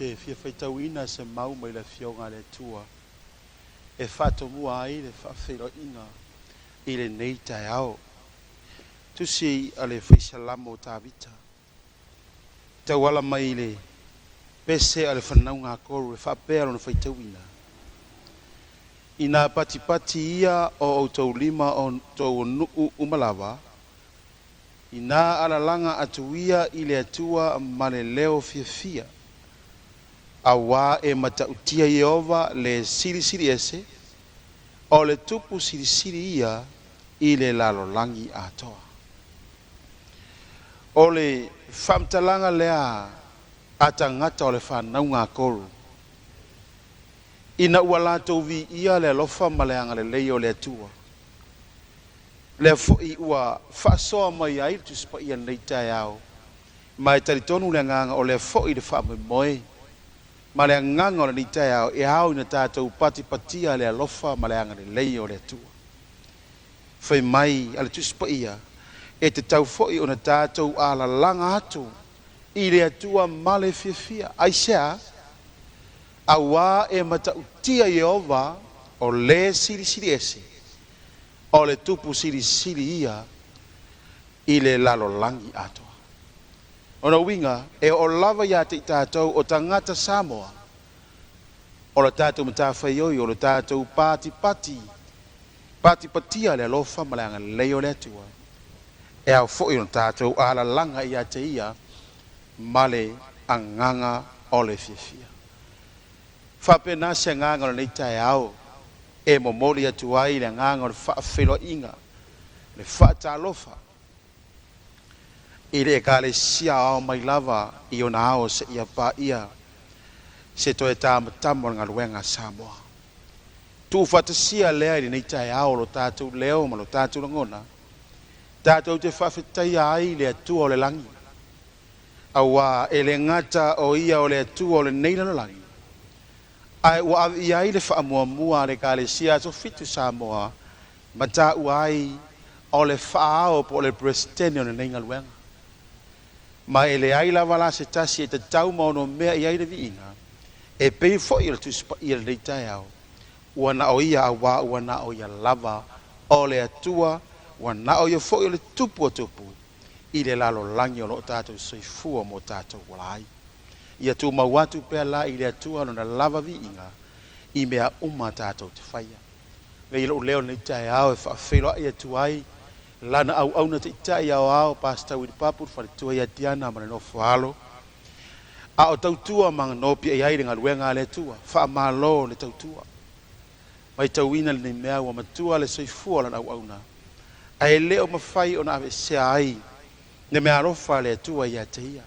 te fia faitauina se mau mai le Afioga a le Atua e faatomua ai le faafeiloaiga i lenei taeao. Tusi a le Fai Salamo o Tavita, tauala mai i le pese a le fanauga a Koro e faapea lona faitauina. Ina patipati ia o outou lima o outou nuu uma lava, ina alalaga atu ia i le Atua ma le leo fiafia, auā e matautia Ieova le Silisili Ese, o le Tupu Silisili ia i le lalolagi atoa. O le faamatalaga lea a tagata o le fanauga a Koro, ina ua latou viia le alofa ma le agalelei o le Atua. Lea foi ua faasoa mai ai le Tusi Paia i lenei taeao, ma e talitonu le agaga o lea foi le faamoemoe ma le agaga o lenei taeao e ao ina tatou patipatia le alofa ma le agalelei o le Atua. Fai mai a le Tusi Paia, e tatau foi ona tatou alalaga atu i le Atua ma le fiafia. Aisea? Auā e matautia Ieova o le Silisili Ese, o le Tupu Silisili ia i le lalolagi atoa. Ona uiga e oo lava ia te i tatou o tagata Samoa, o le tatou matafaioi o le tatou patipati patipatia le alofa ma le agalelei o le Atua, e ao foi ona tatou alalaga ia te ia ma le agaga o le fiafia. Faapena se agaga o lenei taeao e momoli atu ai le agaga o le faafeiloaiga, le faatalofa i le Ekalesia ao mai lava i ona ao seia paia se toe tamatama o le galuega a Samoa. Tuufaatasia lea i lenei taeao o lo tatou leo ma lo tatou lagona, tatou te faafetaia ai le Atua o le lagi, auā e le gata o ia o le Atua o lenei lalolagi, ae ua ave i ai le faamuamua a le Ekalesia Aso Fitu Samoa ma taua ai o le faaao po o le Peresetene o lenei galuega. Ma e leai lava la se tasi e tatau ma ono mea i ai le viiga, e pei foi o le Tusi Paia i lenei taeao, ua na o ia auā ua na o ia lava o le Atua, ua na o ia foi o le Tupu o tupu i le lalolagi o lo o tatou soifua ma o tatou ola ai. Ia tumau atu pea la i le Atua lona lava viiga i mea uma tatou te faia. Avea ia lou leo i lenei taeao e faafeiloai atu ai lana auauna taitai aoao Pastor Willy Papu, le faletua ia Tiana ma le nofo a alo, a o tautua ma nopiai ai le galuega a le Atua. Faamalo le tautua. Matauina lenei mea ua matua le soifua o lana auauna, ae le o mafai ona aveesea ai le meaalofa a le Atua ia te ia.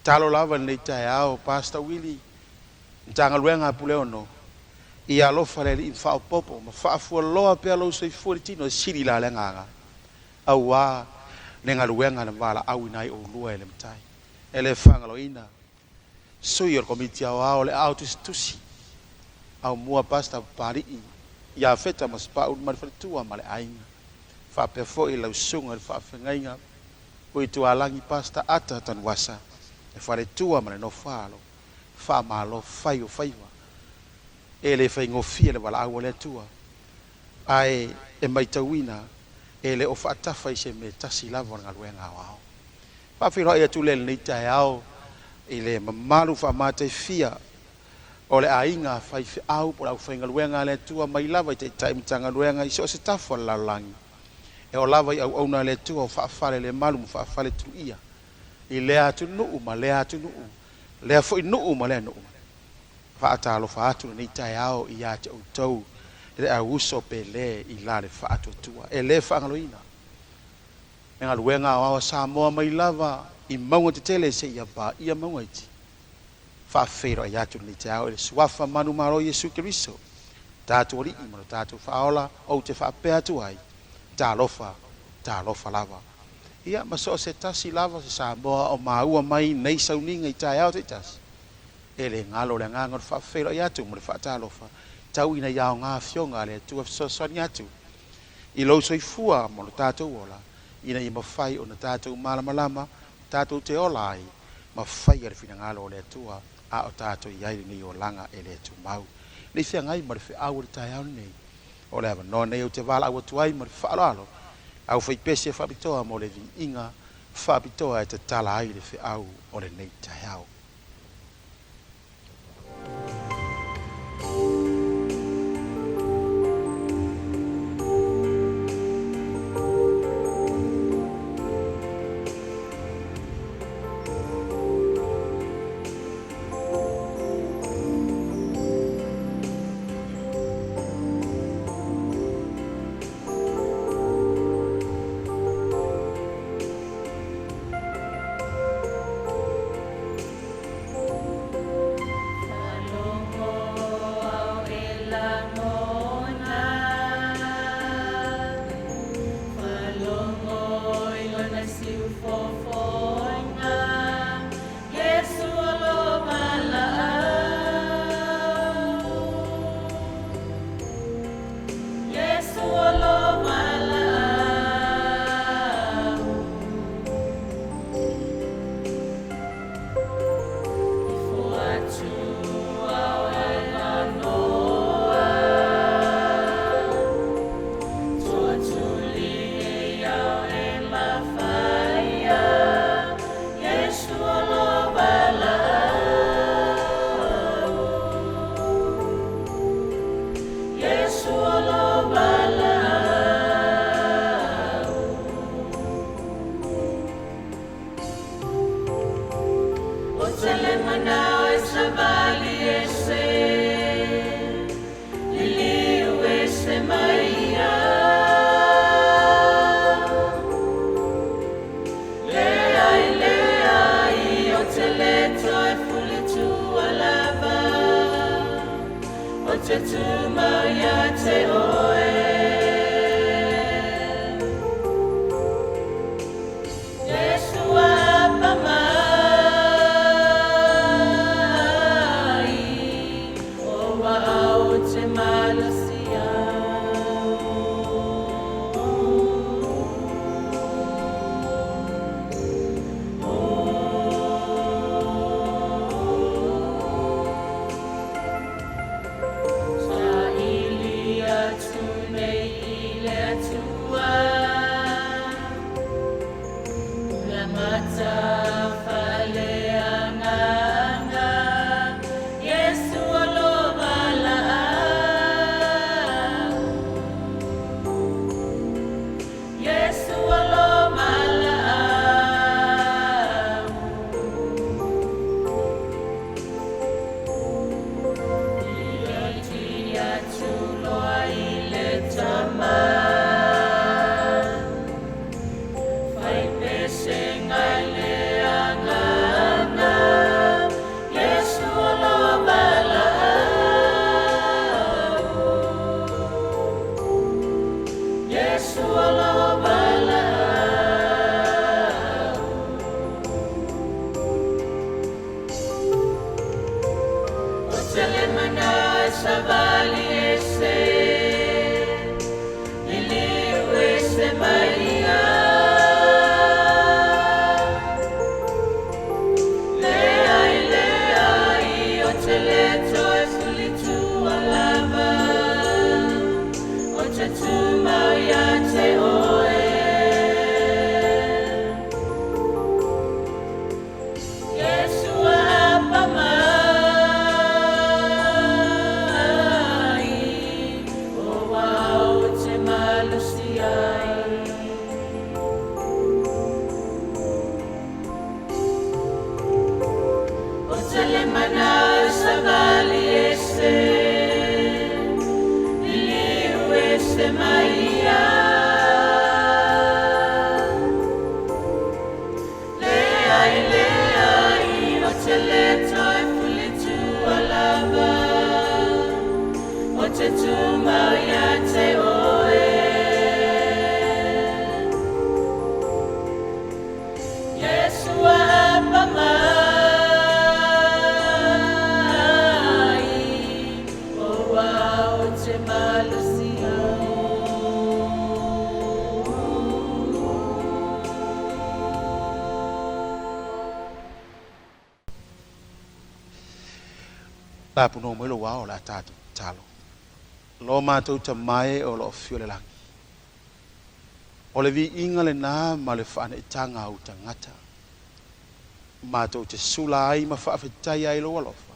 Talo lava i lenei taeao Pastor Willy, Matagaluega a Puleono, ia alofa le Alii ma faaopoopo ma faafualoa pea lou soifua i le tino e sili la le agaga, auā le galuega na valaauina ai oulua e le Matai. E le faagaloina sui o le Komiti Aoao o le Aao Tusitusi, Aumua Pastor Papali'i ia Feta ma Sipauli ma le faletua ma le aiga, faapea foi lau susuga i le faafeagaiga o Itualagi Pastor Ata Tanuasa, le faletua ma le nofo a alo. Faamalo fai o faiva. E le faigofie le valaau a le Atua, ae e matauina e le o faatafa i se mea tasi lava o le galuega aoao. Faafeiloai atu lea i lenei taeao i le mamalu faamataifia o le aiga faifeau po o le aufaigaluega a le Atua mai lava i Taitai Matagaluega i so o se tafa o le lalolagi, e oo lava i auauna a le Atua o faafalelemalu ma faafaletuluia i lea atunuu ma lea atunuu, lea foi nuu ma lea nuu. Faatalofa atu lenei taeao ia te outou le au uso pele i la le faatuatua. E le faagaloina le galuega aoao a Samoa mai lava i mauga tetele seia paia mauga iti. Faafeiloai atu lenei taeao i le suafa manumalo Iesu Keriso, tatou Alii ma lo tatou Faaola, ou te faapea atu ai, talofa, talofa lava. Ia ma so o se tasi lava o se Samoa o maua mai nei sauniga i taeao taitasi, e le galo le agaga o le faafeiloai atu ma le faatalofa, tau ina ia aoga afioga a le Atua fesoasoani atu i lou soifua ma lo tatou ola, ina ia mafai ona tatou malamalama, tatou te ola ai ma faia le finagalo o le Atua. A o tatou i ai lenei olaga e le tumau. Nei feagai ma le feau o le taeao lenei. O le avanoa nei ou te valaau atu ai ma le faaaloalo au faipese faapitoa mo le viiga faapitoa e tatala ai le feau o lenei taeao. Tapunoa mai lou ao o le a tatou tatalo. Lo matou Tama e o lo o afio i le lagi. O le viiga lena ma le faaneetaga a ou tagata. Matou te sula ai ma faafetaia ai lou alofa.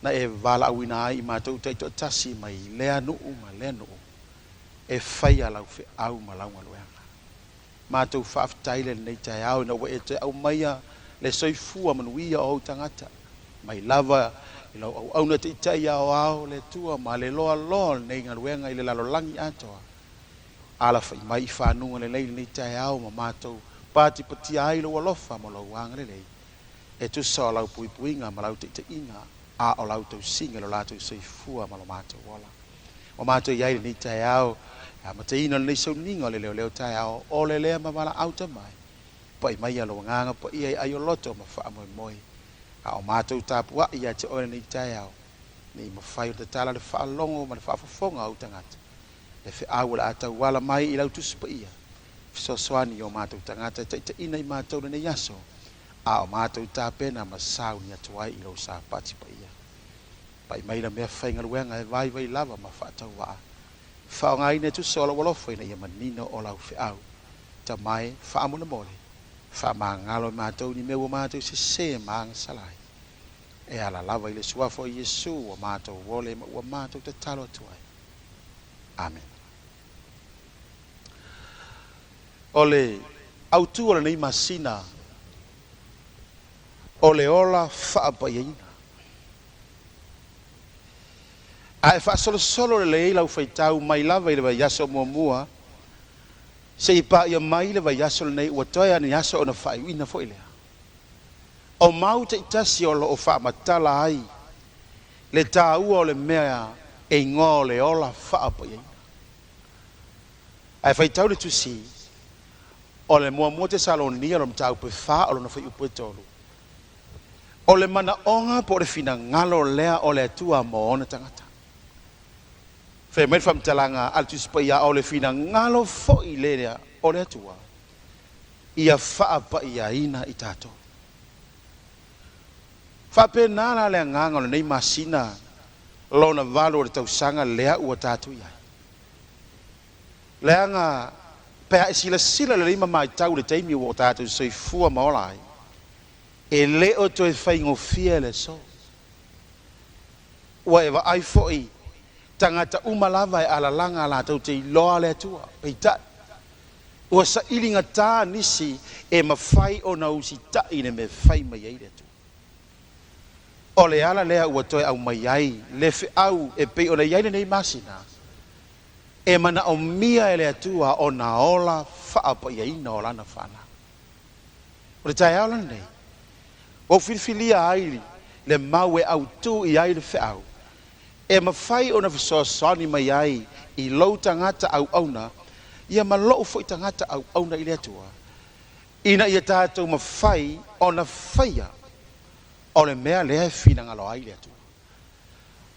Na e valaauina ai i matou taitoatasi mai lea nuu ma lea nuu e faia lau feau ma lau galuega. Matou faafetai le lenei taeao ina ua e toe aumaia le soifua manuia o ou tagata mai lava i lau auauna taitai aoao le Atua ma le loaloa o lenei galuega i le lalolagi atoa. Alafai mai i fanuga lelei lenei taeao ma matou patipatia ai lou alofa ma lou agalelei e tusa o lau puipuiga ma lau taitaiga a o lau tausiga i lo latou soifua ma lo matou ola. Ua matou i ai lenei taeao e amataina o lenei sauniga o le leoleo taeao o le lea ma valaau tamai. Pai mai lou agaga paia i ai o loto ma faamoemoe. A o matou tapuai ia te oe lenei taeao, nei mafai o tatala le faalogo ma le faafofoga o ou tagata. Le feau o le a tauala mai i lau tusi paia. Fesoasoani i o matou tagata e taitaiina i matou lenei aso, a o matou tapena ma sauni atu ai i lou sapati paia. Pai mai la mea faigaluega e vaivai lava ma faatauvaa. Faaaogaina e tusa o lou alofa ina ia manino o lau feau. Tama e, faamolemole, faamagalo i matou ni mea ua matou sesē ma agasala ai. E ala lava i le suafa o Iesu ua matou ole ma ua matou tatalo atu ai. Amen. O le autu o lenei masina o le ola faapaiaina. Ae faasolosolo lelei lau faitau mai lava i le vaiaso muamua seia paia mai le vaiaso lenei ua toe lava ni aso ona faaiuina foi lea. O mau taitasi o lo o faamatala ai le taua o le mea e igoa o le ola faapaiaina. Ae faitau le tusi o le muamua Tesalonia lona mataupu e 4 o lona fuaiupu e 3. O le manaoga po o le finagalo lea o le Atua mo ona tagata. Fai mai le faamatalaga a le Tusi Paia, o le finagalo foi lea o le Atua ia faapaiaina i tatou. Faapena la le agaga o lenei masina lona 8 o le tausaga lea ua tatou i ai. Leaga pe a e silasila lelei ma matau i le taimi ua o tatou soifua ma ola ai, e le o toe faigofie le aso. Ua e vaai foi tagata uma lava e alalaga latou te iloa le Atua. Peitai, ua sailigata nisi e mafai ona usitai le mea e fai mai ai le Atua. O le ala lea ua toe aumai ai le feau e pei ona i ai lenei masina, e manaomia e le Atua ona ola faapaiaina o lana fanau. O le taeao lenei, ua ou filifilia ai le mau e autu i ai le feau, e mafai ona fesoasoani mai ai i lou tagata auauna, ia ma lou foi tagata auauna i le Atua, ina ia tatou mafai ona faia o le mea lea e finagalo ai le Atua.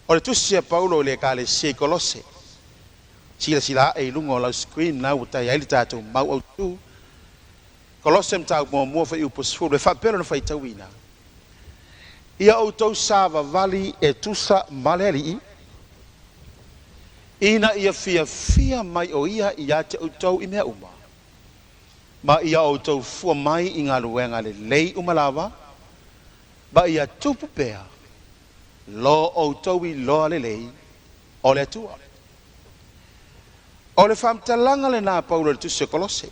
O le tusi a Paulo i le ekalesia i Kolose, silasila ae i luga o lau screen na ua tai ai le tatou mau autu. Kolose mataupu muamua fuaiupu 10, e faapea lona faitauina. Ia outou savavali e tusa ma le Alii, ina ia fiafia mai o ia ia te outou i mea uma, ma ia outou fua mai i galuega lelei uma lava, ma ia tupu pea lo outou iloa lelei o le Atua. O le faamatalaga lena a Paulo i le tusi o Kolose.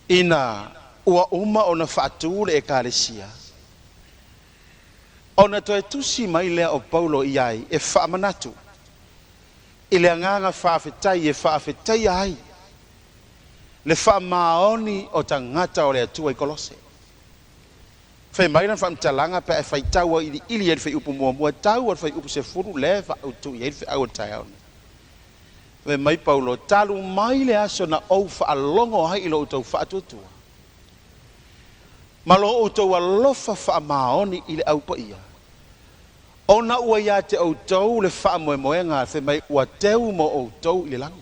Ina ua uma ona faatu le ekalesia, ona toe tusi mai lea o Paulo i ai e faamanatu i le agaga faafetai e faafetaia ai le faamaoni o tagata o le Atua i Kolose. Fai mai lana faamatalaga pe a e faitau iliili ai le fuaiupu muamua tau o le fuaiupu 10 lea e faautu i ai le feau o le taeao nei. Fai mai Paulo, talu mai le aso na ou faalogo ai i lo outou faatuatua ma lo outou alofa faamaoni i le aupaia, ona ua ia te outou le faamoemoega, fai mai ua teu mo outou i le lagi.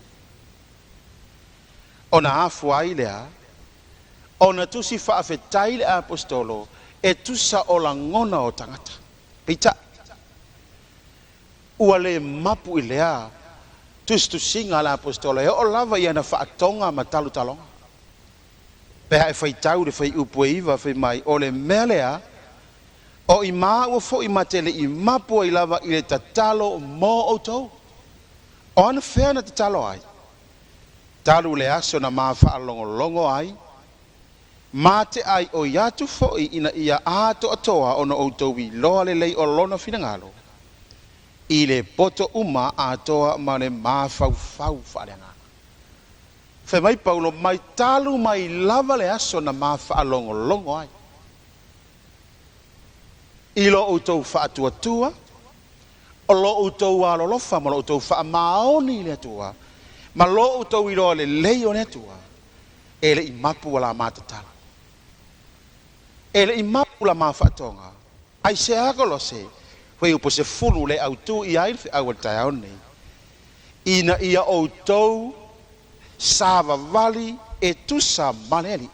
Ona afua ai lea ona tusi faafetai le apostolo E tusa o lagona o tagata. Peitai, ua le mapu i lea tusitusiga a le Aposetolo e oo lava i ana faatoga ma talotaloga. Pe a e faitau le fuaiupu e 9 fai mai, o le mea lea, o i maua foi ma te le i mapu ai lava i le tatalo mo outou. O anafea na tatalo ai? Talu le aso na ma faalogologo ai, ma te ai oi atu foi ina ia atoatoa ona outou iloa lelei o lona finagalo, i le poto uma atoa ma le mafaufau faaleagaga. Fai mai Paulo mai talu mai lava le aso na ma faalogologo ai, i lo outou faatuatua, o lo outou alolofa ma lo outou faamaoni i le Atua, ma lo outou iloa lelei o le Atua, e le i mapu la ma tatalo. E le i mapu la ma faatoga. Aisea Kolose, fuaiupu 10 le autū i ai le feau o le taeao nei. Ina ia outou savavali e tusa ma le Alii,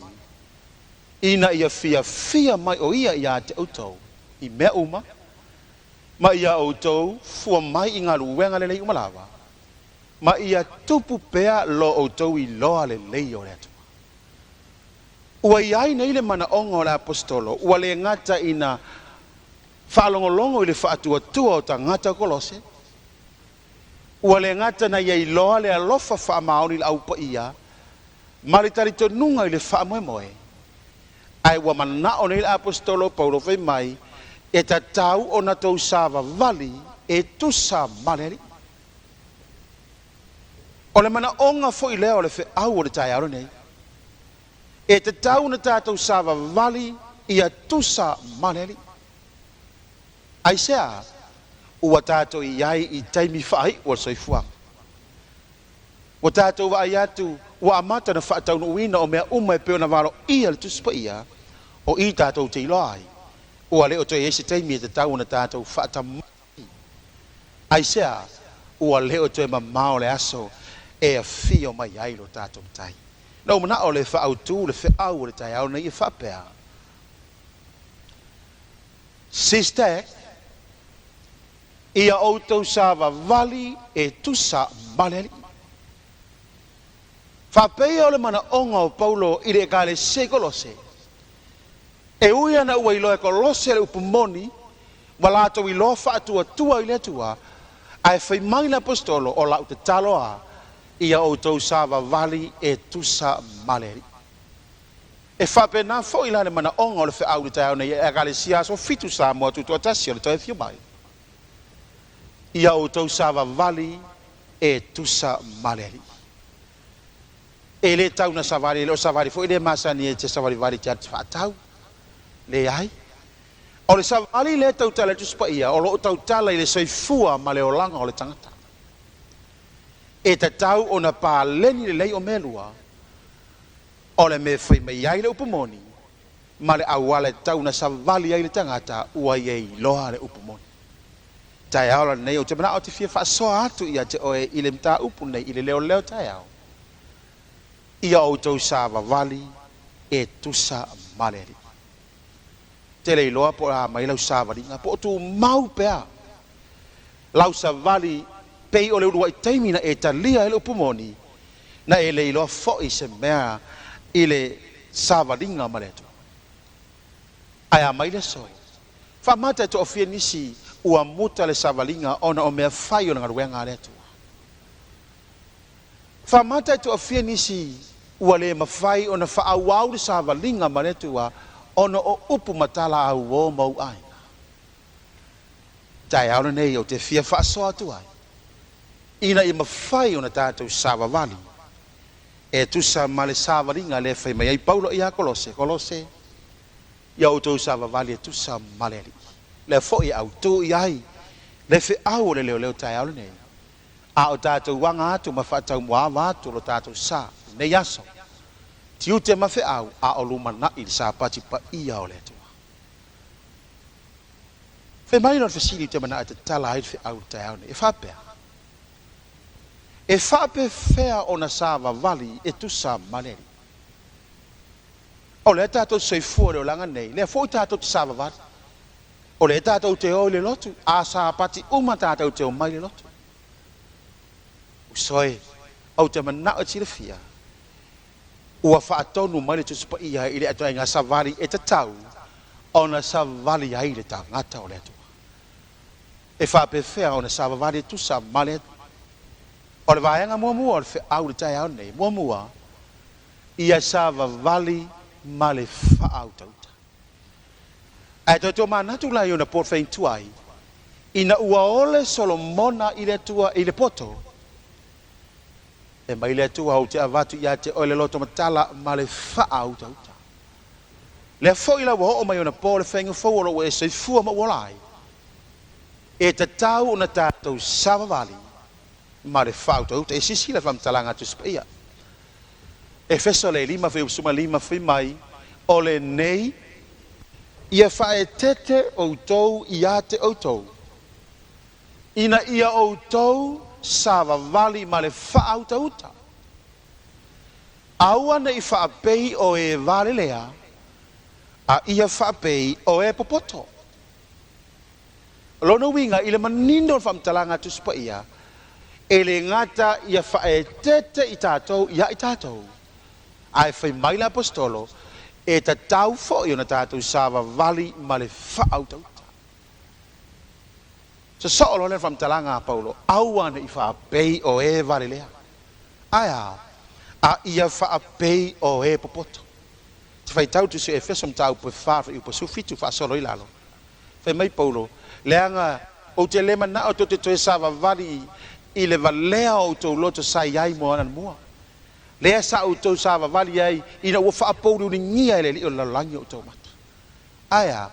ina ia fiafia mai o ia ia te outou i mea uma, ma ia outou fua mai i galuega lelei uma lava, ma ia tupu pea lo outou iloa lelei o le Atua. Ua iai nei le manaoga o le Aposetolo, ua le gata ina faalogologo i le faatuatua o tagata o Kolose, ua le gata na ia iloa le alofa faamaoni i le aupaia, ma le talitonuga i le faamoemoe, ae ua manao nei le Aposetolo Paulo fai mai, e tatau ona tou savavali e tusa ma le Alii. O le manaoga foi lea o le feau o le taeao lenei, e tatau ona tatou savavali ia tusa ma le Alii. Aisea, ua tatou iai i taimi faaiu o le soifuaga. Ua tatou vaai atu ua amata ona faataunuuina o mea uma e pei ona valoia le Tusi Paia, o i tatou te iloa ai, ua le o toe i ai se taimi e tatau ona tatou faatamai. Aisea, ua le o toe mamao le aso e afio mai ai lo tatou Matai. Na ou manao le faaautu le feau o le taeao nei e faapea, SISTEC, ia outou savavali e tusa ma le Alii. Faapeia o le manaoga o Paulo i le ekalesia i Kolose, e ui ana ua iloa e Kolose le upu moni, ua latou iloa faatuatua i le Atua, ae fai mai le Aposetolo o lau tatalo a, ia outou savavali e tusa ma le Alii. E faapena foi la le manaoga o le feau i le taeao nei e Ekalesia Aso Fitu Samoa Tutoatasi o le toe afio mai. Ia outou savavali e tusa ma le Alii. E le tau na savali, e le o savali foi le masani e te savalivali te atu faatau. Leai. O le savali lea e tautala i le Tusi Paia, o lo o tautala i le soifua ma le olaga o le tagata. E tatau ona paleni lelei o mea e lua, o le mea e fai mai ai le upu moni, ma le auala e tatau ona savali ai le tagata ua ia iloa le upu moni. Taeao lenei, ou te manao ou te fia faasoa atu ia te oe i le mataupu nei i le leoleo taeao. Ia outou savavali e tusa ma le Alii. Te le iloa po o a mai lau savaliga, po o tumau pea lau savali pei o le uluai taimi na e talia ai le upu moni, na e le iloa foi se mea i le savaliga ma le Atua. Ae a mai le aso, faamata e toafia nisi ua muta le savaliga ona o mea fai o le galuega a le Atua. Faamata e toafia nisi ua le mafai ona faaauau le savaliga ma le Atua ona o upu ma tala auō ma ou aiga. Taeao lenei ou te fia faasoa atu ai, ina ia mafai ona tatou savavali e tusa ma le savaliga lea e fai mai ai Paulo ia Kolose, Kolose, ia outou savavali e tusa ma le Alii. Lea foi e autū i ai le feau o le leoleo taeao lenei, a o tatou aga atu ma faataumuaava atu lo tatou sa lenei aso, tiute ma feau a o lumanai le Sapati paia o le Atua. Fai mai lona fesili te manao e tatala ai le feau le taeao nei, e faapea, e faapefea ona savavali e tusa ma le Alii? O lea tatou te soifua i le olaga nei, lea foi tatou te savavali. O lea tatou te o i le lotu, a Sapati uma tatou te omai i le lotu. Uso e, ou te manao e te silafia, ua faatonu mai le Tusi Paia i le ituaiga savali e tatau ona savali ai le tagata o le Atua. E faapefea ona savavali e tusa ma le Atua? O le vaega muamua o le feau i le taeao nei, muamua, ia savavali ma le faautauta. Ae toe tomanatu la i ona po feintuai, ina ua ole Solomona i le Atua i le poto, e mai le Atua ou te avatu ia te oe le loto matala ma le faautauta. Lea foi la ua oo mai ona po le faiga fou o lo o ua e soifua ma ua ola ai, e tatau ona tatou savavali ma le faautauta. E silasila i le faamatalaga a Tusi Paia. Efeso le 5 fuaiupu 15 fai mai, o lenei ia faaeteete outou ia te outou, ina ia outou savavali ma le faautauta. Aua ne i faapei o e valelea, a ia faapei o e popoto. O lona uiga i le manino o le faamatalaga a Tusi Paia, e le gata ia faaeteete i tatou ia i tatou, ae fai mai le Aposetolo, e tatau foi ona tatou savavali ma le faautauta. Sosoo loa lea o le faamatalaga a Paulo, aua ne i faapei o e valelea, ae a? A ia faapei o e popoto. Te faitau Tusi o Efeso mataupu e 4 fuaiupu 17 faasolo i lalo. Fai mai Paulo, leaga ou te le manao tou te toe savavali i le valea o outou loto sa i ai mo anamua. Lea sa outou savavali ai ina ua faapouliuligia e le alii o le lalolagi o outou mata. Ae a?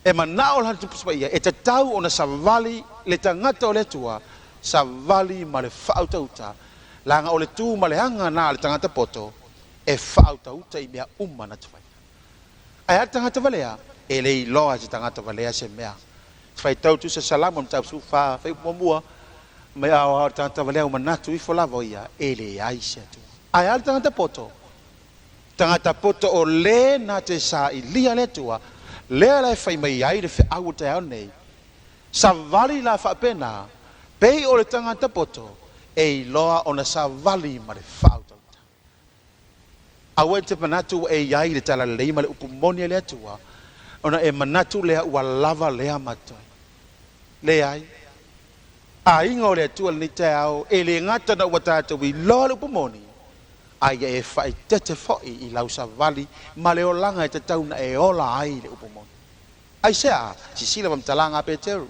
E manao la le Tusi Paia e tatau ona savali le tagata o le Atua, savali ma le faautauta, leaga o le tu ma le aga na a le tagata poto e faautauta i mea uma na te faia. Ae a le tagata valea? E le iloa e se tagata valea se mea. Te faitau Tusi a Salamo mataupu 14 fuaiupu muamua, mai ao le tagata valea ua manatu ifo lava o ia e leai se Atua. Ae a le tagata poto? Tagata poto o le na te sailia le Atua, lea la e fai mai ai le feau o le taeao nei, savali la faapena, pei o le tagata poto e iloa ona savali ma le faautauta. Aua e te manatu ua e i ai i le talalelei ma le upu moni a le Atua, ona e manatu lea ua lava lea ma totoe. Leai. Aiga o le Atua i lenei taeao, e le gata na ua tatou iloa le upu moni, a ia e faaeteete foi i lau savali ma le olaga e tatau ona e ola ai le upu moni. Aisea? Silasila faamatalaga a Peteru.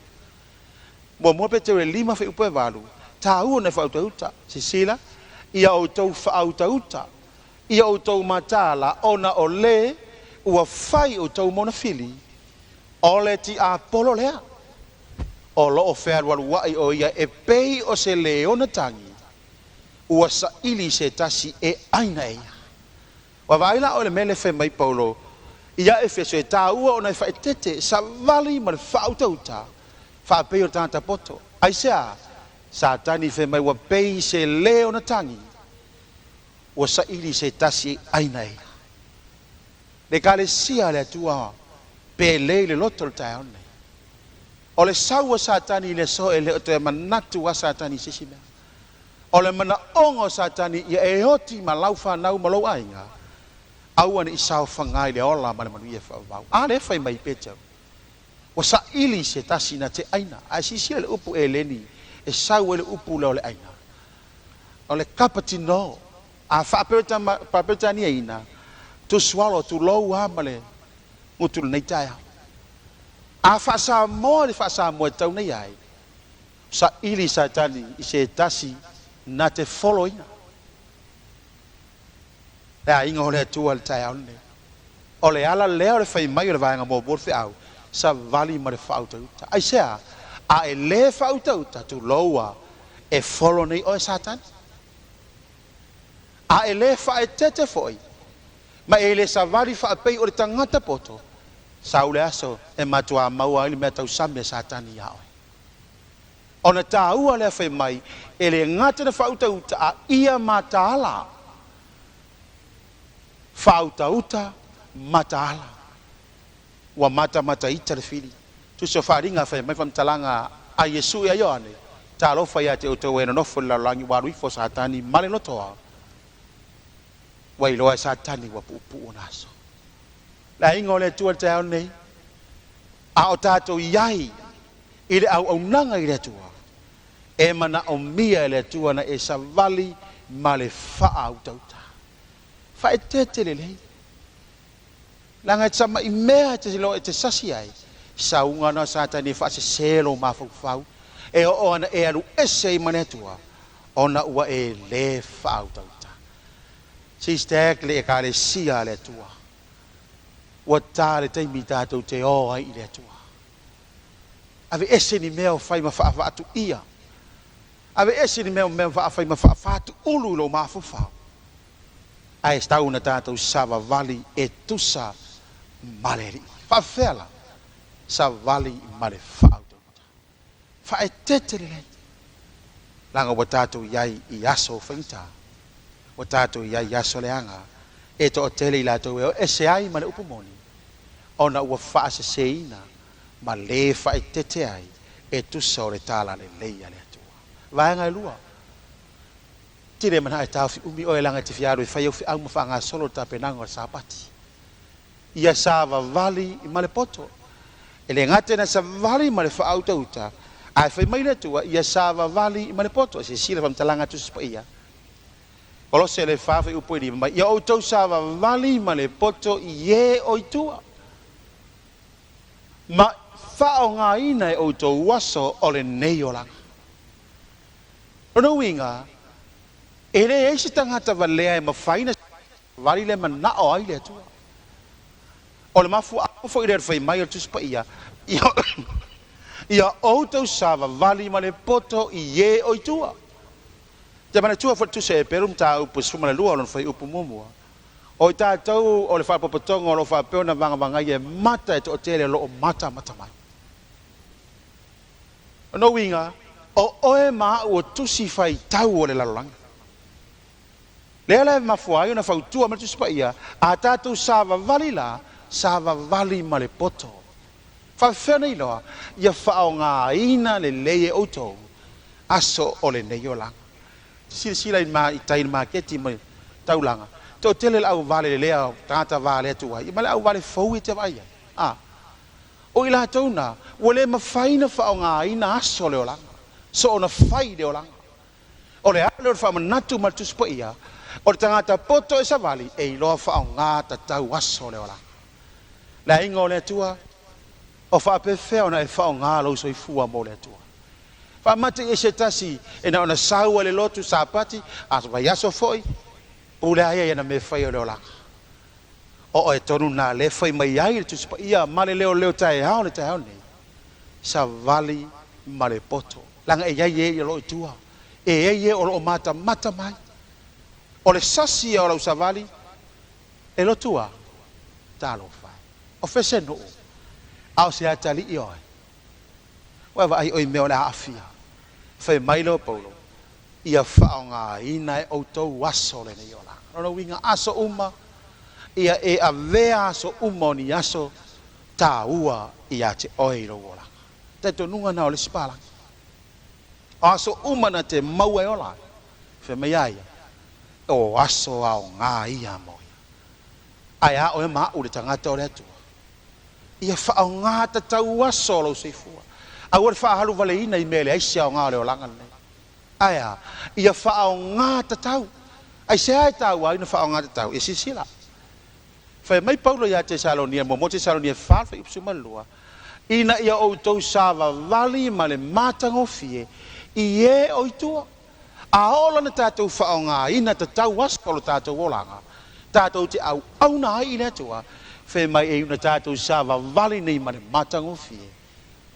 Muamua Peteru e 5 fuaiupu e 8, taua ona e faautauta. Silasila, ia outou faautauta, ia outou mataala, ona o le ua fai outou ma ona fili, o le tiapolo lea o lo o fealualuai o ia e pei o se leona tagi, ua saili se tasi e aina e ia. Ua vaai la oe i le mea lea e fai mai Paulo ia Efeso, e taua ona e faaeteete, savali ma le faautauta, faapei o le tagata poto. Aisea? Satani fai mai ua pei se leona tagi, ua saili se tasi e aina e ia. Le Ekalesia a le Atua pe lei le loto o le taeao nei. O le sau a Satani i le aso e le o toe manatu a Satani i se isi mea. O le manaoga o Satani ia e oti ma lau fanau ma lou aiga, aua ne i saofaga i le ola ma le manuia faavavau. A lea e fai mai Peteru, ua saili se tasi na te aina. Ae silasila i le upu eleni e sau ai le upu lea o le aina. O le kapatino. A faaperetaniaina, to swallow, tulou lava ma le gutu i lenei taeao. A faasamoa i le faasamoa e tatau ona i ai, saili Satani i se tasi na te foloina. Le aiga o le Atua i le taeao lenei. O le ala lea o le fai mai o le vaega muamua o le feau, savali ma le faautauta. Aisea? A e le faautauta, tulou a, e folo nei oe Satani. A e le faaeteete foi, ma e le savali faapei o le tagata poto, sau le aso e matuā maua ai le mea tausami a Satani iā oe. Ona taua lea fai mai, e le gata na faautauta a ia mataala. Faautauta mataala ua matamataita le fili. Tusi o Faaaliga fai mai faamatalaga a Iesu ia Ioane, Talofa ia te outou e nonofo i le lalolagi ua alu ifo Satani ma le lotoa, ua iloa e Satani ua puupuu ona aso. Le aiga o le Atua i le taeao lenei, a o tatou i ai i le auaunaga i le Atua, e manaomia e le Atua na e savali ma le faautauta. Faaeteete lelei. Leaga e tamai mea e te iloa e te sasi ai, sauga na o Satani e faasese lou mafaufau, e oo ana e alu ese ai ma le Atua, ona ua e lē faautauta. Sister le Ekalesia a le Atua, ua ta le taimi tatou te o ai i le Atua. Aveese ni mea o fai ma faafaatuia. Aveese ni mea o mea faafai ma faafatuulu i lou mafaufau. Ae tau na tatou savavali e tusa ma le Alii. Faafefea la? Savali ma le faautauta. Faaeteete lelei. Leaga ua tatou i ai i aso faigata. Ua tatou i ai i aso leaga. E toatele i latou e o ese ai ma le upu moni, ona ua faaseseina ma lē faaeteete ai e tusa o le talalelei a le Atua. Vaega e lua. Tele mana e taofi umi oe leaga e te fia alu e fai au feau ma faagasolo le tapenaga o le Sapati. Ia savavali ma le poto. E le gata ina savali ma le faautauta, ae fai mai le Atua, ia savavali ma le poto. E silasila faamatalaga a Tusi Paia. Kolose le 4 fuaiupu e 5 mai, ia outou savavali ma le poto i e o i tua, ma faaaogaina e outou aso o lenei olaga. O lona uiga, e leai se tagata valea e mafai ona savali le manao ai le Atua. O le mafuaaga foi lea o le fai mai o le Tusi Paia, ia outou savavali ma le poto i e o i tua. Te manatua foi le Tusi a Heperu mataupu e 12 o lona fuaiupu muamua, o i tatou o le faapopotoga o lo o faapea ona vagavagai e mata e toatele o lo o matamata mai. O lona uiga, o oe ma au o tusi faitau o le lalolagi. Lea la e mafua ai ona fautua mai le Tusi Paia, a tatou savavali la, savavali ma le poto. Faafefea ona iloa? Ia faaaogaina lelei e outou aso o lenei olaga. Silasila i tai i le maketi ma le taulaga, toatele le auvale lelea o tagata valea tuai, ma le auvale fou e te vaai ai. O i latou na, ua le mafai ona faaaogaina aso o le olaga, soona fai le olaga. O le ala lea o le faamanatu ma le Tusi Paia, o le tagata poto e savali, e iloa faaaoga tatau aso o le olaga. Le aiga o le Atua, o faapefea ona e faaaoga lou soifua mo le Atua. Faamate i se tasi e na ona sau ai le lotu Sapati, a vaiaso foi, pule a ia i ana mea fai o le olaga. O oe tonu na le fai mai ai le Tusi Paia ma le leoleo taeao le taeao nei, savali ma le poto. Leaga e i ai e o lo o i tua, e i ai e o lo o matamata mai. O le sasi ia o lau savali, e lotu a, talofa e. O fese nuu, a o se atalii oe. Ua vaai oe i mea o le a aafia. Fai mai lea o Paulo, ia faaaogaina e outou aso lenei olaga. Lona uiga aso uma, ia e avea aso uma o ni aso taua ia te oe i lou olaga. Talitonuga na o le isi palagi. O aso uma na te maua e ola ai, fai mai a ia, o aso aoga ia mo ia. Ae a oe ma au le tagata o le Atua, ia faaaoga tatau aso o lou soifua. Aua le faahaluvaleina i mea e leai se aoga o le olaga lenei. Ae a, ia faaaoga tatau. Aisea e taua ai ona faaaoga tatau? Ia silasila. Fai mai Paulo ia Tesalonia, muamua Tesalonia 4 fuaiupu 12, ina ia outou savavali ma le matagofie i e o i tua. A oo la ona tatou faaaogaina tatau aso o lo tatou olaga, tatou te auauna ai i le Atua, fai mai e iu na tatou savavali nei ma le matagofie,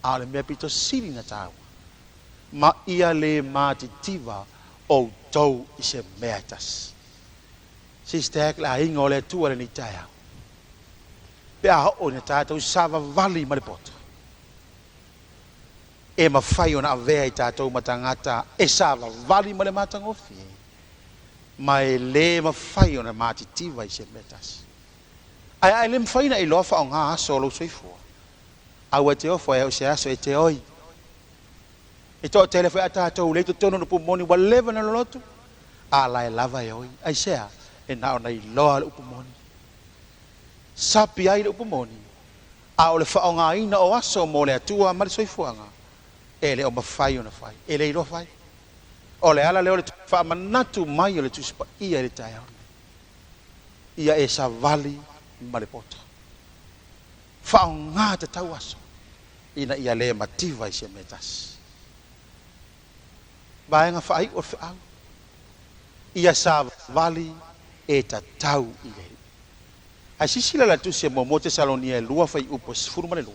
a o le mea pito sili na taua, ma ia le matitiva outou i se mea e tasi. Sister, le aiga o le Atua lenei taeao, pe a oo ina tatou savavali ma le poto, e mafai ona avea i tatou ma tagata e savavali ma le matagofie, ma e le mafai ona matitiva i se mea tasi. Ae a e le mafai ona e iloa faaaoga aso o lou soifua, aua e te ofo e au i se aso e te oi. E toatele foi a tatou lea i totonu o le upu moni ua leva ona lolotu, a la e lava e oi. Aisea? E na ona iloa le upu moni. Sapi ai le upu moni, a o le faaaogaina o aso mo le Atua ma le soifuaga, e le o mafai ona fai, e le iloa fai. O le ala lea o le faamanatu mai o le Tusi Paia i le taeao lenei. Ia e savali ma le poto. Faaaoga tatau aso ina ia le mativa i se mea e tasi. Vaega faaiu o le feau, ia savali e tatau i le Alii. Ae silasila la tusi e muamua Tesalonia e 2 fuaiupu e 12.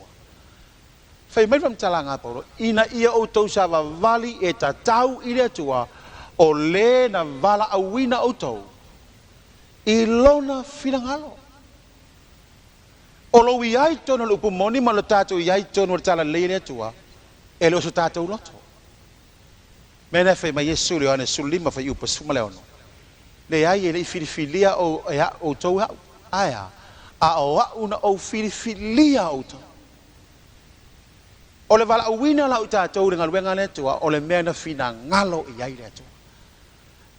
Fai mai le faamatalaga a Paulo, ina ia outou savavali e tatau i le Atua, o le na valaauina outou i lona finagalo. O lou i ai totonu o le upu moni ma lo tatou i ai totonu o le talalelei e le Atua, e le o so tatou loto. Mea na e fai mai Iesu i le Ioane 15 fuaiupu 16, Leai, e le i filifilia o e a'u outou e a'u, ae a? A o a'u na ou filifilia outou. O le valaauina la o i tatou i le galuega a le Atua, o le mea na finagalo i ai le Atua.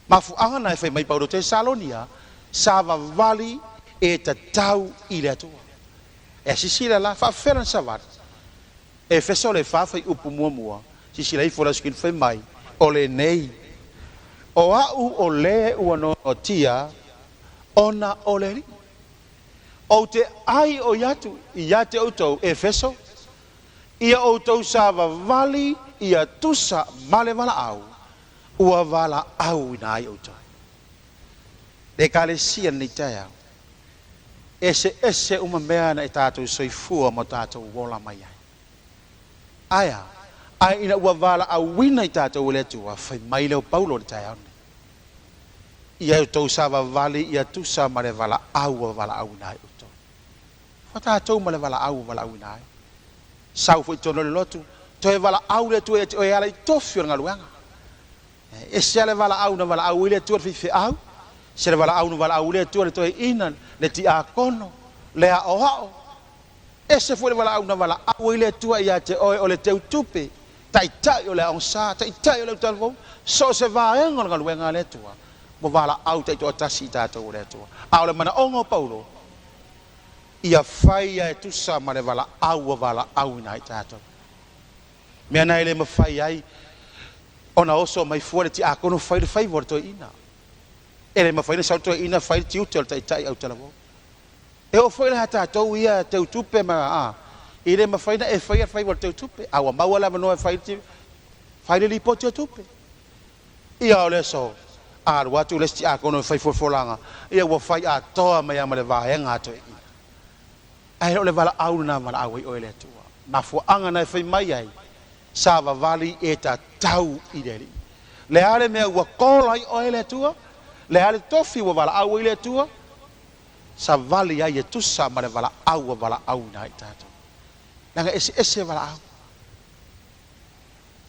Mafuaaga na e fai mai Paulo Tesalonia, savavali e tatau i le Atua. Ea sisila la, faafefea lana savali? Efeso le fa fuaiupu muamua, sisila ifo le aso fai mai, o lenei, o a'u o le ua noatia ona o le Alii. Ou te aioi atu ia te outou, Efeso, ia outou savavali ia tusa ma le valaau ua valaauina ai outou. Le Ekalesia i lenei taeao, eseese uma mea na e tatou soifua ma o tatou ola mai ai. Ae a? Ae ina ua valaauina i tatou e le Atua, fai mai lea o Paulo i le taeao lenei, ia outou savavali ia tusa ma le valaau ua valaauina ai outou. Fa tatou ma le valaau ua valaauina ai. Sau foi i totonu o le lotu, toe valaau le Atua ia te oe e ala i tofi o le galuega. E ese lava le valaau na valaau ai le Atua i le faifeau, ese le valaau na valaau ai le Atua i le toeaina, le tiakono, le aoao. Ese foi le valaau na valaau ai le Atua ia te oe o le teutupe, taitai o le aoga sa, taitai o le autalavou, so o se vaega o le galuega a le Atua, ua valaau taitoatasi i tatou o le Atua. A o le manaoga o Paulo, ia faia e tusa ma le valaau ua valaauina ai tatou. Mea na e le mafai ai ona oso mai fua le tiakono fai le faiva o le toeaina. E le mafai ona sau le toeaina fai le tiute o le taitai autalavou. E oo foi la ia tatou ia teutupe ma a, e le mafai ona e faia le faiva o le teutupe, a ua maua le avanoa e fai fai le lipoti o tupe. Ia o le aso, a alu atu le isi tiakono e fai folafolaga, ia ua fai atoa mai lava ma le vaega a toeaiina. Ae le o le valaau lena valaau ai oe e le Atua. Mafuaaga na e fai mai ai, savavali e tatau i le Alii. Le a le mea ua call ai oe e le Atua? Le a le tofi ua valaau ai le Atua? Savali ai e tusa ma le valaau ua valaauina ai tatou. Leaga e eseese valaau.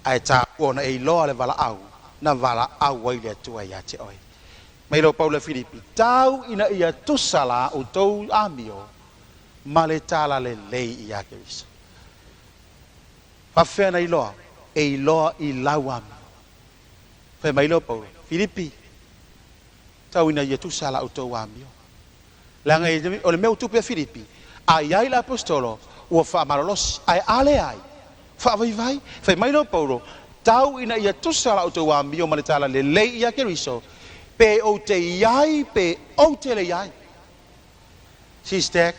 Ae taua ona e iloa le valaau na valaau ai le Atua ia te oe. Mai lou Paulo Filipi, tau ina ia tusa la outou amio ma le talalelei ia Keriso. Faafefea na iloa? E iloa i lau amio. Fai mai lea o Paulo, Filipi, tau ina ia tusa la outou amio. Leaga o le mea ua tupu ia Filipi, a i ai le aposetolo ua faamalolosi, ae a leai, faavaivai. Fai mai lea o Paulo, tau ina ia tusa la outou amio ma le talalelei ia Keriso, pe ou te i ai pe ou te le i ai. Sister,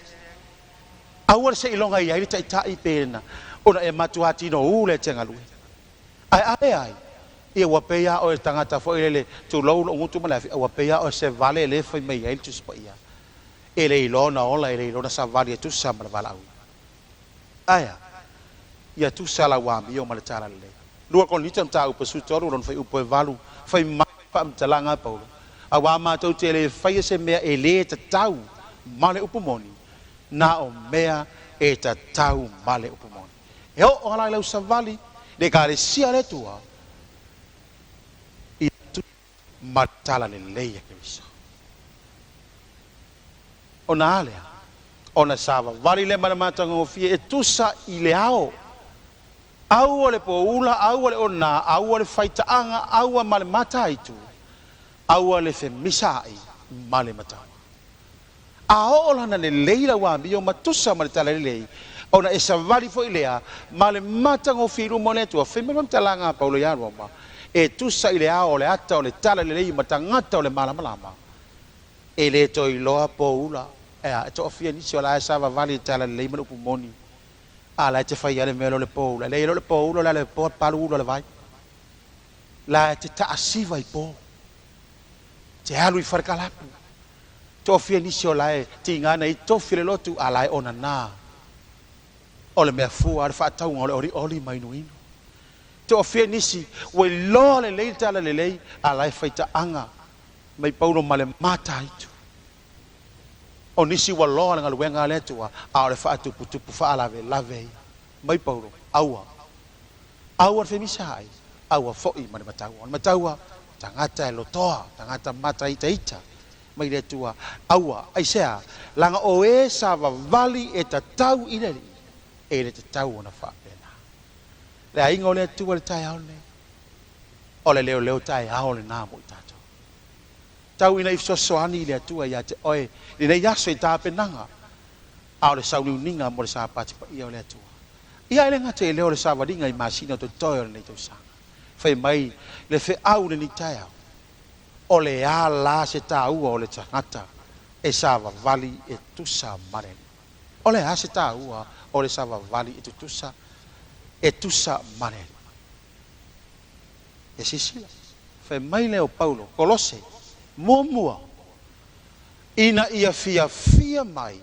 aua le seiloga i ai le taitai pe na ona e matua tinou le te galue. Ae a leai, ia ua pei lava oe le tagata foi lele, tulou lou gutu ma le afi, ua pei lava oe se vale lea e fai mai ai le Tusi Paia. E le iloa ona ola, e le iloa ona savali e tusa ma le valaauina. Ae a? Ia tusa lau amio ma le talalelei. 2 Korinito mataupu 13 lona fuaiupu e 8, fai mai le faamatalaga a Paulo, Auā matou te le faia se mea e lē tatau ma le upu moni, na o mea e tatau ma le upu moni. E oo lava i lau savali le Ekalesia a le Atua, ia tusa ma le talalelei a Keriso. Ona a lea? Ona savavali lea ma le matagofie e tusa i le ao. Aua le poula, aua le ona, aua le faitaaga, aua ma le mataitu, aua le femisaai ma le mataua. A oo lana lelei lau amio ma tusa ma le talalelei, ona e savali foi lea ma le matagofie i luma o le Atua. Fai mai le faamatalaga a Paulo ia Roma, e tusa i le ao o le ata o le talalelei ma tagata o le malamalama, e le toe iloa poula. Ea, e toafia nisi o la e savavali i le talalelei ma le upu moni, a la e te fai lava le mea lea o le poula. E leai, e le o le poula o le ala i le po palu ulu o le vai. La e te taasiva i po, te alu i falekalapu. Toafia nisi o la e tiga na i tofi le lotu, a la e onana. O le mea fua, o le faatauga o le olioli ma inuinu. Toafia nisi ua iloa lelei le talalelei, a la e faitaaga mai Paulo ma le mataitu. O nisi ua loa le galuega a le Atua, a o le faatuputupu faalavelave ia. Mai Paulo, aua. Aua le femisaai, aua foi ma le mataua. O le mataua, tagata e lotoa, tagata mataitaita mai le Atua. Aua, aisea, laga o e savavali e tatau i le Alii, e le tatau ona faapena. Le aiga o le Atua i le taeao lenei, o le leoleo taeao lena mo i tatou. Tau ina i fesoasoani le Atua ia te oe lenei aso i tapenaga, a o le sauniuniga mo le Sapati paia o le Atua. Ia e le gata i lea o le savaliga i masina o totoe o lenei tausaga. Fai mai le feau i lenei taeao, o le a la se taua o le tagata e savavali e tusa ma le Alii. O le a se taua o le savavali e tutusa e tusa ma le Alii. E sisila, fai mai lea o Paulo, Kolose, muamua, ina ia fiafia mai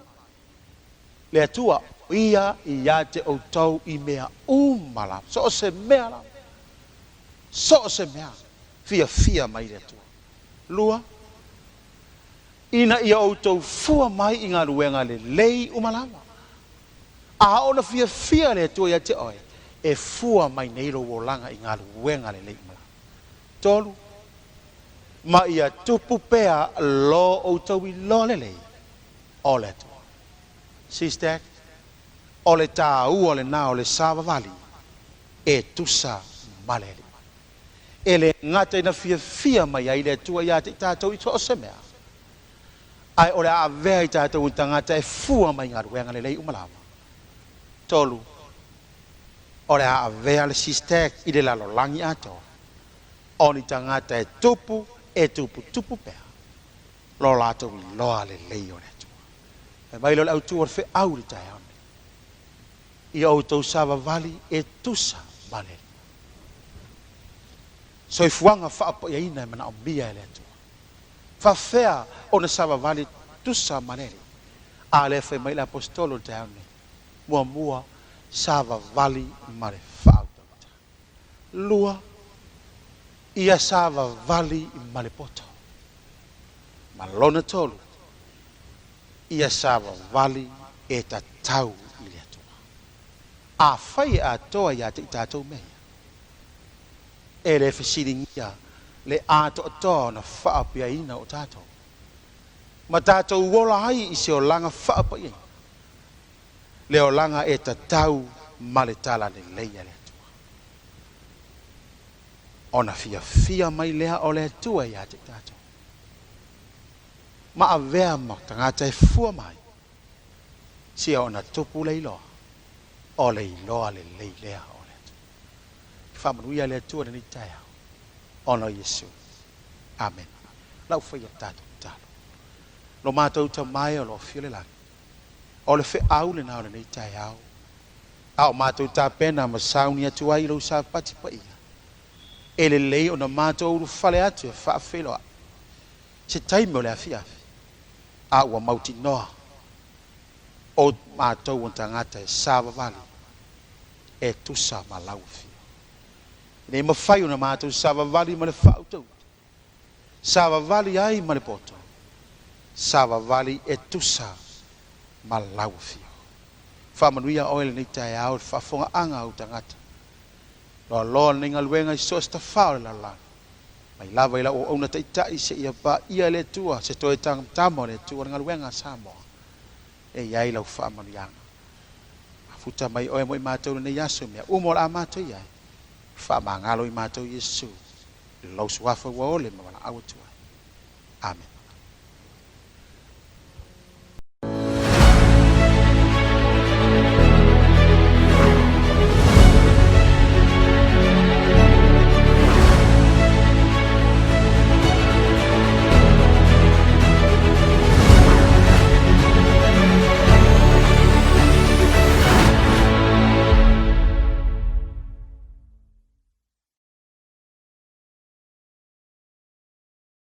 le Atua ia ia te outou i mea uma lava. So o se mea lava. So o se mea. Fiafia mai le Atua. Lua, ina ia outou fua mai i galuega lelei uma lava. A oo na fiafia le Atua ia te oe, e fua mai nei lou olaga i galuega lelei uma lava. Tolu, ma ia tupu pea lo outou iloa lelei o le Atua. Sister, o le taua lena o le savavali e tusa ma le Alii. E le gata ina fiafia mai ai le Atua ia te i tatou i so o se mea, ae o le a avea i tatou i tagata e fua mai galuega lelei uma lava. Tolu, o le a avea le sister i le lalolagi atoa, o ni tagata e tupu, e tuputupu pea, lo latou iloa lelei o le Atua. Fai mai lea o le autu o le feau i le taeao lenei, ia outou savavali e tusa ma le Alii. Soifuaga faapaiaina e manaomia e le Atua. Faafefea ona savavali e tusa ma le Alii? A lea fai mai le aposetolo i le taeao lenei, muamua, savavali ma le faautautaga. Lua, ia savavali ma le poto. Ma lona tolu, ia savavali e tatau i le Atua. Afai e atoa ia te i tatou mea ia, e le fesiligia le atoatoa ona faapiaina o tatou, ma tatou ola ai i se olaga faapaiaina, le olaga e tatau ma le talalelei a le Atua. Ona fiafia mai lea o le Atua ia te i tatou, ma avea ma tagata e fua mai, sia ona tupu le iloa, o le iloa lelei lea o le Atua. Faamanuia le Atua lenei taeao, ona o Iesu. Amen. Lau faia le tatou tatalo. Lo matou Tama e o lo o afio i le lagi, o le feau lena o lenei taeao, a o matou tapena ma sauni atu ai i lou Sapati paia, e lelei ona matou ulufale atu e faafeiloai se taimi o le afiafi, a ua mautinoa o matou o tagata e savavali e tusa ma lau afio. Nei mafai ona matou savavali ma le faautauta, savavali ai ma le poto, savavali e tusa ma lau afio. Faamanuia oe lenei taeao i le faafofogaaga a ou tagata. Loaloa lenei galuega i so o se tafā o le lalolagi. Mai lava i lau auauna taitai seia paia le Atua, se toe tama o le Atua le galuega a Samoa. E iai lau faamanuiaga. Afuta mai oe mo i matou lenei aso mea uma o le a matou i ai. Faamagalo i matou Iesu. I lou suafa ua ole ma valaau atu ai. Amen.